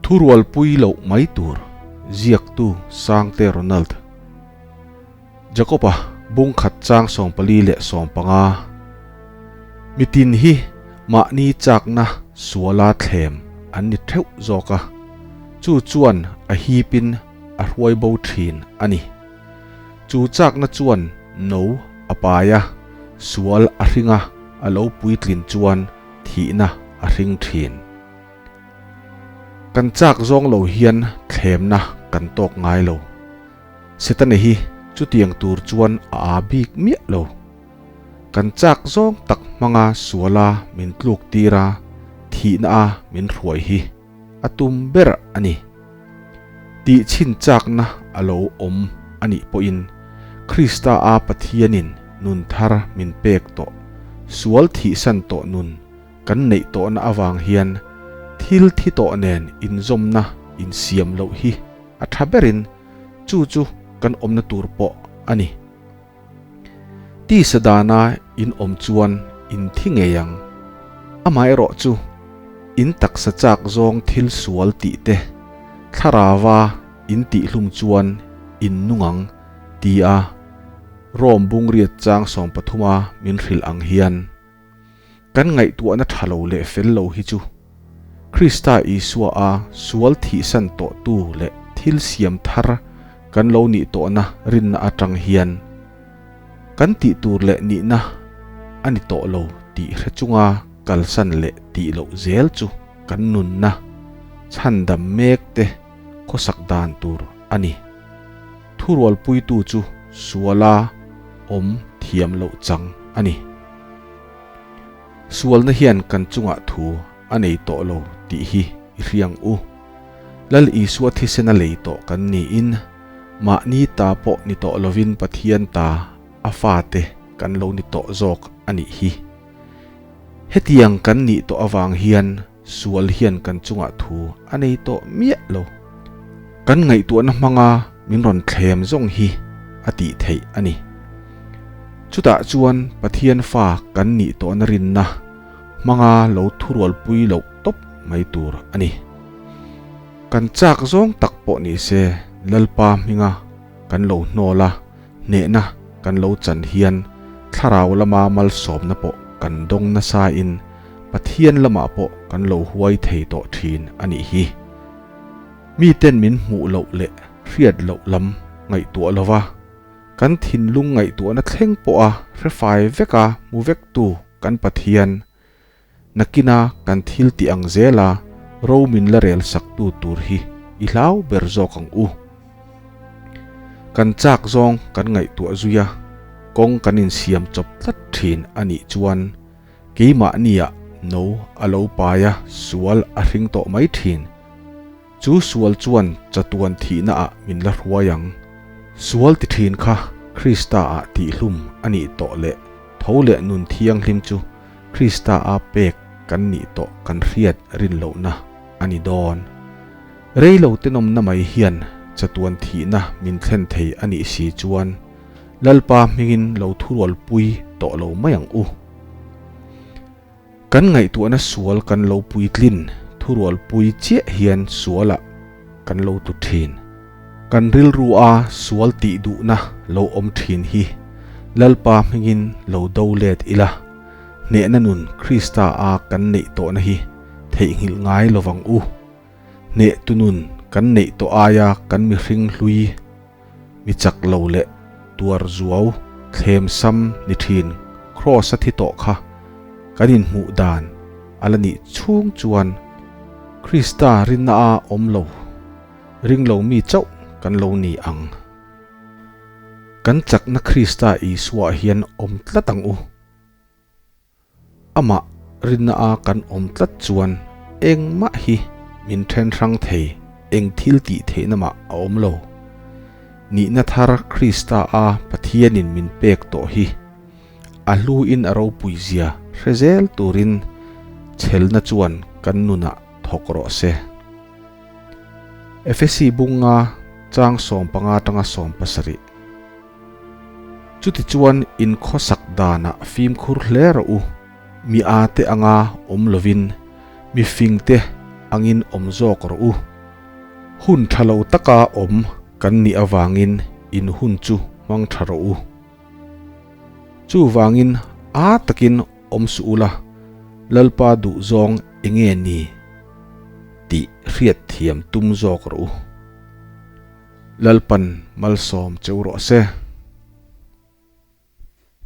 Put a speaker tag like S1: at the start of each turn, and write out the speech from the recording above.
S1: Thurualpui loh mai tur, ziaktu Sangte Ronald. Jakob-a bung khat chang 44. Mitin hi mahni chakna suala thlem an ni theuh zawk a, chu chuan a hipin a hruai bo thin a ni. Chu chakna chuan no a pai a, sual a hring a, a lo puitlin chuan thihna a hring thin. Kan chak zawng lo hian thlemna kan tawk ngai lo. Setana hi chutiang tur chuan a aa bik miah lo. Kan chak zawng tak hmanga suala min tluk tir a, thihna a min hruai hi a tum ber a ni. Tih chhin chakna a lo awm a nih pawhin Krista a Pathianin nun thar min pek tawh, sual thihsan tawh nun kan neih tawhna avang hian thil thi tawh nen inzawmna insiam loh hi a tha berin chu chu kan awmna tur pawh a ni. Tisa dana in awm chuan in thi ngei ang. Amaherawh chu in taksa chak zawng thil sual tih te, thlarava in tihhlum chuan in nung ang tia Rom bungriat chang sawmpathuma min hrilh ang hian. Kan ngaihtuahna tha lo leh fel lo hi chu Krista Isua a sual thihsan tawhtu leh thil siam thar kan lo nih tawhna rinna atang hian kan tih tur leh nihna a ni tawh lo tih hre chunga kalsan leh tih loh zel chu kan nunna chhandam mek te khawsak dan tur a ni. Thurualpuitu chu suala awm thiam loh chang a ni. Sualna hian kan chungah thu a nei tawh lo tih hi i hriang u. Lal Isua thisena lei tawh kan niin mahni ta pawh ni tawh lovin Pathian ta a fate kan lo ni tawh zawk a nih hi. Hetiang kan nih tawh avang hian Sual hian kan chungah thu a nei tawh miah lo. Kan ngaihtuahna hmanga min rawn thlem zawng hi a tih theih a ni. Chutah chuan Pathian fa kan nih tawhna rinna hmanga lo thurualpui loh tawp mai tur a ni. Kan chak zawng tak pawh ni se Lalpa hminga kan lo hnawl a, hnehna kan lo chan hian thlarau lama malsawmna pawh kan dawng nasain Pathian lamah pawh kan lo huai thei tawh thin a nih hi. Miten min hmuh loh leh hriat loh lam ngaihtuah lova kan thinlung ngaihtuahna thleng pawha hrefai veka hmu vektu kan Pathian Nakina kan thil tih ang zela ro min la rel saktu tur hi i hlau ber zawk ang u. Kan chak zawng kan ngaihtuah zui a, kawng kan insiam chawp tlat thin a nih chuan keimahniah no a lo pai a, sual a hring tawh mai thin. Chu sual chuan chatuan thihna ah min la hruai ang. Sual ti thin kha Krista ah tihhlum a nih tawh leh tho leh nun thianghlim chu Krista a pek kan nih tawh kan hriat rin lohna a ni dawn. Rei lo tenawmna mai hian chatuan thihna min thlen thei a nih si chuan Lalpa hmingin lo thurualpui tawh lo mai ang u. Kan ngaihtuahna sual kan lo puitlin thurualpui chiah hian sualah kan lo tlu thin. Kan rilru a sual tih duhna lo awm thin hi Lalpa hmingin lo do let ila, hnehna nun Krista a kan neih tawhna hi theihnghilh ngai lovang u. Hnehtu nun kan neih tawh aia kan mihring hlui mi chak lo leh tuar zuau thlem sam ni thin Kraws a thi tawh kha kan inhmuh dan a la nih chhung chuan Krista rinna a awm lo ring lo mi chauh kan lo ni ang. Kan chakna Krista Isua hian awm tlat ang u. Amah rinna a kan awm tlat chuan engmah hi min then hrang thei eng thil tih theihna mah a awm lo. Nihna thar Krista a Pathianin min pek tawh hi a hluin a ropui zia hre zel turin chhelna chuan kan nunah thawk rawh se. Efesi bunga chang 15 atanga 17. Chutichuan in khawsak danah fimkhur hle rawh u, mi ate anga awm lovin mi fingte angin awm zawk rawh u. Hun tha lo taka awm kan nih avangin in hun chu hmang tha rawh u. Chuvangin a takin awm suh ula, Lalpa duhzawng enge ni tih hriatthiam tum zawk rawh u. Lalpan malsawm cheu rawh se.